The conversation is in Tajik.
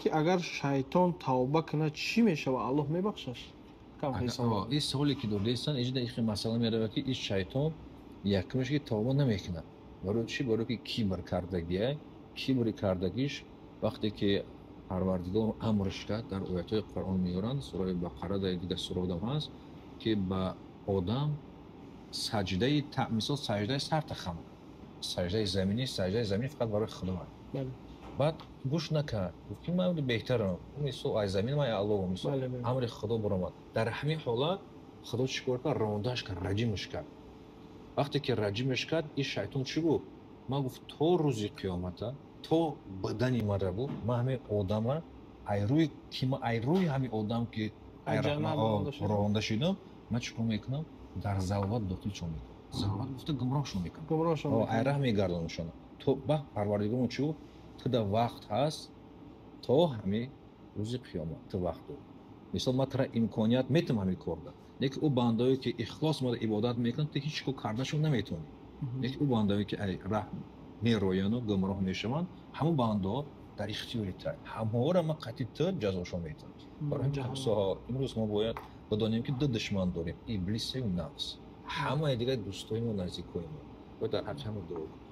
Ки агар шайтон тавба кунад, чӣ мешавад? Аллоҳ мебахшаш? Ин саволе ки додаистанд, иҷода ихе масъала меравад, ки ин шайтон якумаш ки тавба намекунад. Барои чӣ? Барои ки кибр кардагия. Кибри кардагиш, вақте ки Парвардигор амрш кард, дар оятҳои Қуръон меоранд, сураи Бақара, дар дигар сураҳо ҳаст, ки ба одам саҷдаи, мисол, саҷдаи сарта хам, саҷдаи заминӣ, саҷдаи заминӣ фақат барои Худо. Баъд гӯш накард, гуфт ки ман беҳтарам, мисол, аз замин ман аъло. Мисол, амри Худо баромад. Дар ҳамин ҳолат Худо чӣ кор кард? Рондаш кард, раҷимаш кард. Вақте ки раҷимаш кард, ин шайтон чӣ гуфт? Ман, гуфт, то рӯзи қиёмата, то бадани мара буд, ман ҳамин одама айрӯи ки ман айрӯи ҳамин одам ки ронда шудам, ман чӣ кор мекунам? Дар залват дохилшон мекунам. Залват гуфта, гумроҳшон мекунам, айраҳ мегардонашон. То ба Парвардигормо чӣ гуфт? Ту да вақт ҳаст то ҳамин рӯзи қиёмат, ту вақт дорӣ. Мисол, ман тура имконият метам ҳамин корда, лекин ӯ бандае ки ихлос мада ибодат мекунад, ту ҳеҷ кор кардашон наметавонӣ. Лекин ӯ бандае ки раҳ мерояну гумроҳ мешаванд, ҳамон бандаҳо дар ихтиёри та, ҳамаҳоро ман қатъи ту ҷазошон метавам. Барои имрӯз мо бояд бидонем, ки ду душман дорем: иблису нафс. Ҳамаи дигар дӯстои мо, наздикои мо. Бояд дар ҳаққи ҳама дуо кунем.